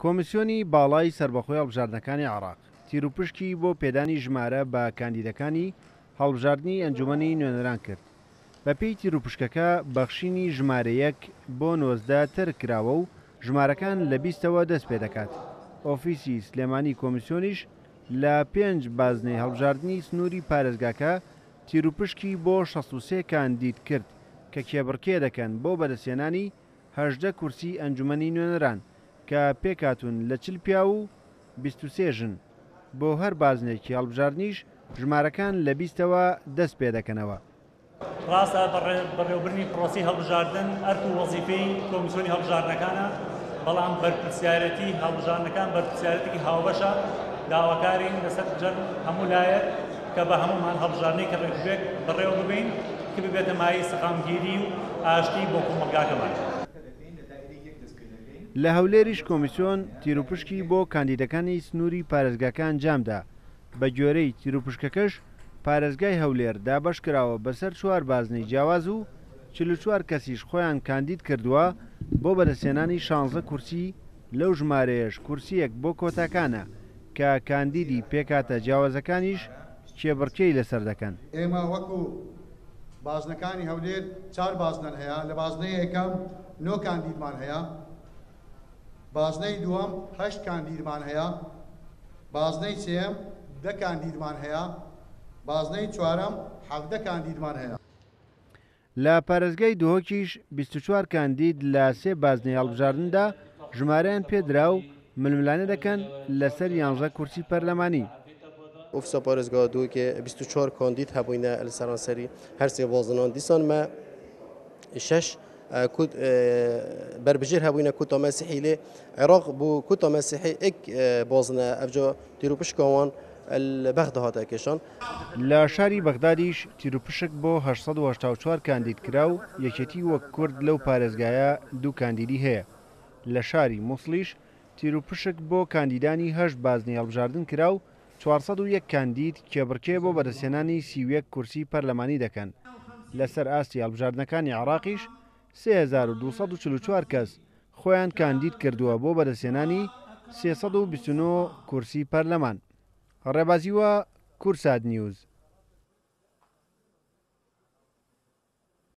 کۆمیسیۆنی باڵای سەربەخۆی هەڵبژاردنەکانی عێراق، تیروپشکی بۆ پێدانی ژمارە بە کاندیدەکانی هەڵبژاردنی ئەنجومەنی نوێنەران کرد. بەپێی تیروپشکەکە بەخشینی ژمارە یەک بۆ 19 تەرک کراوە و ژمارەکان لە بیستەوە دەست پێدەکات. ئۆفیسی سلێمانی کۆمیسیۆنیش لە پێنج بازنەی هەڵبژاردنی سنووری پارێزگاکە تیروپشکی بۆ 63 کاندید کرد کە کێبڕکێ دەکەن بۆ بەدەستهێنانی 18 کورسی ئەنجومەنی نوێنەران کە پێکهاتوون لە 40 پیاو و 23 ژن. بۆ هەر بازنەیەکی هەڵبژاردنیش ژمارەکان لە بیستەوە دەست پێدەکەنەوە. ڕاستە بەڕێوەبردنی پرۆسەی هەڵبژاردن ئەرک و وەزیفەی کۆمیسیۆنی هەڵبژاردنەکانە، بەڵام بەرپرسیارێتی هەڵبژاردنەکان بەرپرسیارێتێکی هاوبەشە. داواکارین لەسەر جەرم هەموو لایەک کە بە هەموومان هەڵبژاردنێکی ڕێکوپێک بەڕێوە ببەین کە ببێتە مایەی سەقامگیری و ئاشتی بۆ کۆمەڵگاکەمان. لە هەولێریش کۆمیسیۆن تیروپشکی بۆ کاندیدەکانی سنووری پارێزگاکە ئەنجامدا، بەگوێرەی تیروپشکەکەش پارێزگای هەولێر دابەشکراوە بەسەر چوار بازنەی جیاواز و 44 کەسیش خۆیان کاندید کردووە بۆ بەدەستهێنانی 16 کورسی، لەو ژمارەیەش کورسییەک بۆ کۆتاکانە کە کاندیدی پێکهاتە جیاوازەکانیش کێبڕکێی لەسەر دەکەن. ئێمە وەکو بازنەکانی هەولێر چوار بازنەن هەیە، لە بازنەی یەکەم نۆ کاندیدمان هەیە، بازنەی دووەم هەشت کاندیدمان هەیە، بازنەی سێیەم 10 کاندیدمان هەیە، بازنەی چوارەم 17 کاندیدمان هەیە. لە پارێزگای دهۆکیش 24 کاندید لە سێ بازنەی هەڵبژاردندا ژمارەیان پێدرا و ململانێ دەکەن لەسەر 11 کورسی پەرلەمانی. ئۆفیسا پارێزگا دهۆکێ 24 کاندید هەبووینە لە سەرانسەری هەر سێ بازنان، دیسان مە شەش بەربژێر هەبووینە کوتا مەسیحی لێ عێراق بۆ کوتا مەسیحی ئێک بازنە ئەفجا تیروپشکاوان بەغدا هاتە کێشان. لە شاری بەغدادیش تیروپشک بۆ 884 کاندید کرا و یەکێتی وەک کورد لەو پارێزگایە دوو کاندیدی هەیە. لە شاری موسڵیش تیروپشک بۆ کاندیدانی هەشت بازنەی هەڵبژاردن کرا و 401 کاندید کێبڕکێ بۆ بەدەستهێنانی 31 کورسی پەرلەمانی دەکەن. لەسەر ئاستی هەڵبژاردنەکانی عێراقیش 3244 کەس خۆیان کاندید کردووە بۆ بەدەستهێنانی 329 کورسی پەرلەمان. ڕێبازیوە، کوردسات نیوز.